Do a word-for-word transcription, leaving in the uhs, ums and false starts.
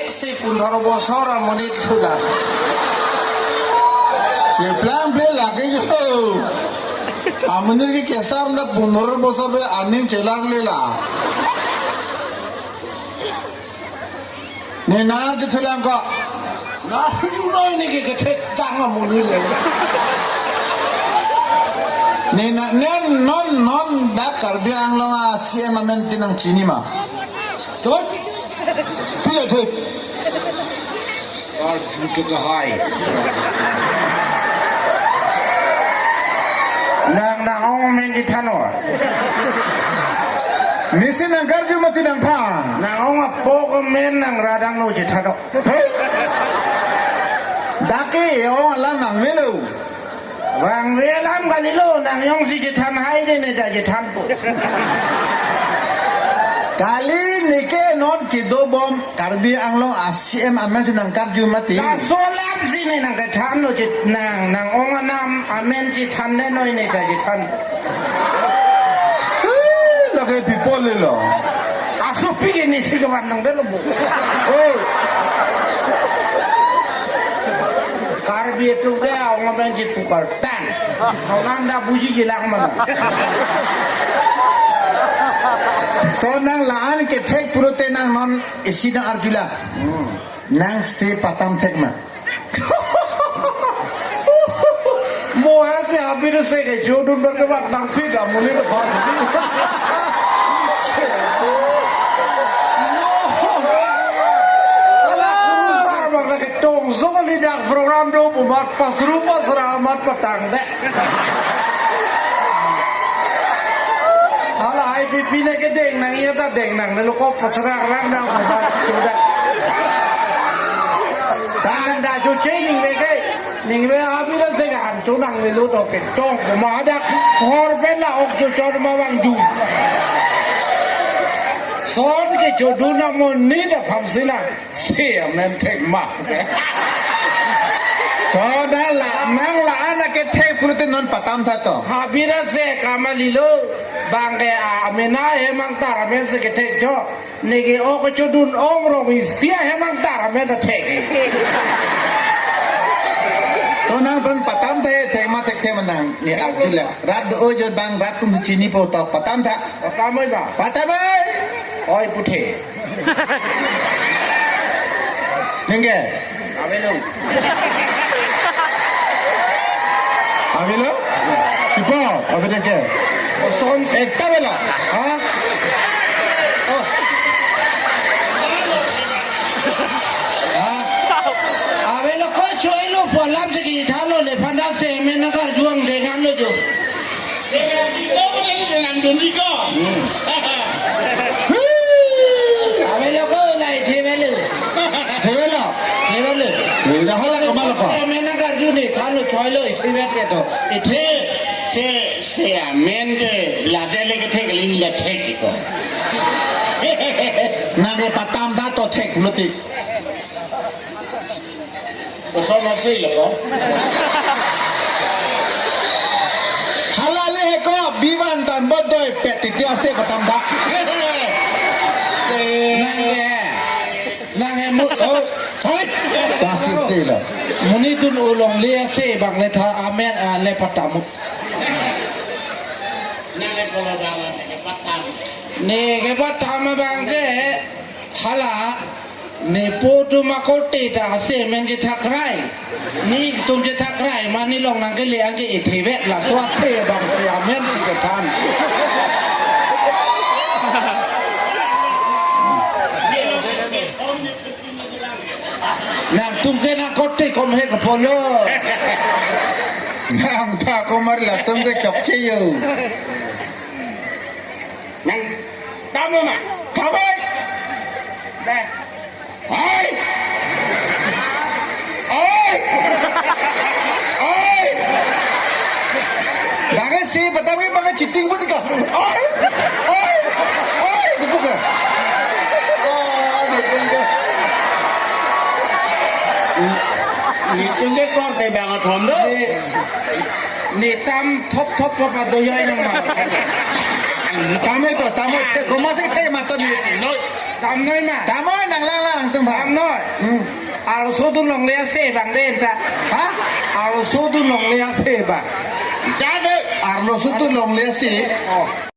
Si pundhor bosor amonit thula. Cheplang ple lake jo. Amonit ke kesar la pundhor bosor pen aning chelar le la. Ne nar je thulang ko. Na ju noi ne ke kethek tang amonit le. Ne na ne non non dak Karbi Anglong a C M amen ti nangchini ma. Thut. Pila thut. Arju ke kahai. Nang nang-ong amen chethanlo. Nisi nangkarju mati nangphan. Nang-ong apo amen nang radang lo chethanlo. Hei. Dak ke ong alam nangvelo. Vangve alam kalilo, nang jongsi chethan hai de ne ta chethanpo. Kali neke non kedobom Karbi Anglong a C M amen si nangkarju mati. Laso alam si ne nangkethanlo chet nang, nang-ong anam amen chethan de noi ne ta chethan. Hei, lake people le lo. Asopi ke nisi kevan nangdelo bo. Oh. Karbi atum ke ong amen chepukar tang. Nang anda buji jilang mana. To nang la-an kethek pulote nang non isi nang arju lang. Nang si patam thek ma. Mo hai si habir si kejodun berkebat nang pida muni depan. Alah, kurusar bang na ketong zong lidak program do pumat pasru pasra amat patang de. Hala I P P ne kedeng nang iya ta deng nang ne loko pasra rang nang pumat sudah. Tanda jo chening leke. Ningve habira se kan tu nang velo to ke tong kuma hadak hor pen la ok jo chor ma vangju. Son kejodun amonit aphan si nang si amen thek ma. To da la nang la-an akethek pulote non patam tha to. Habira se kamalilo bang ke amena hemang tar amen si kethek jo. Neke ok chodun ong rong isi ahemang tar amen ta thek. To nang pen patam tha, thek ma thekthe ma nang ne arju lang. Rat do-o jo bang rat atum si chinipo to patam tha. Patam oi ba. Patam oi. Oi puthe. Ningke. Avelo. Avelo? Ipo, avelo ke? Oson. Ekta avelo. Ha? Oh. Ha? Avelo ko choilo po alam si kethalo le panda si amen nangkarju ang dengan lo jo. Dengan diko ko tadi dengan dun diko. Hmm. Avelo ko nai thevelo. Thevelo. Thevelo. Udah hala kamal ko. Amen nangkarju ne thalo choilo isi vet ke to. Ithe se se amen ke lade le kethek le la thek ko. Nang ke patam tha to thek luti. Koson ase lo ko. Hala le he ko bivan tan bodoi pet titi ase patam tha. Se. Nang ke. Nang ke mut. Oh. Hai. Pasi se lo. Monit dun ulong le ase bang le tha amen a le patam. Nang ke kola bang ne ke patam. Ne ke patam bang ke hala. Ne po atum akorte ta ase amen chethakrai. Netum chethakrai ma nelong nangkele anke ithevet laso ase bang si amen si kethan. Nangtum ke nangkorte kom he kapolo. Nang ta komar latum ke chokche yo. Nang tamo ma. Tamo. Deh. Ai! Ai! Ai! Bang si patam ke bang cheating pun tika. Ai! Ai! Ai! Dibuka. Oh, dibuka. Ni, ni tungge kor te bang athom do. Ni tam thop thop pa pa doyoi nang ma. Tame ko, tame ko, masih te mata ni. Noi. Damnoi ma? Damnoi, nang lang lang nangtum bang. Damnoi. Hmm. Arloso dun longle ase bang den ta. Ha? Arloso dun longle ase bang. Dade. Arloso dun longle ase. Oh.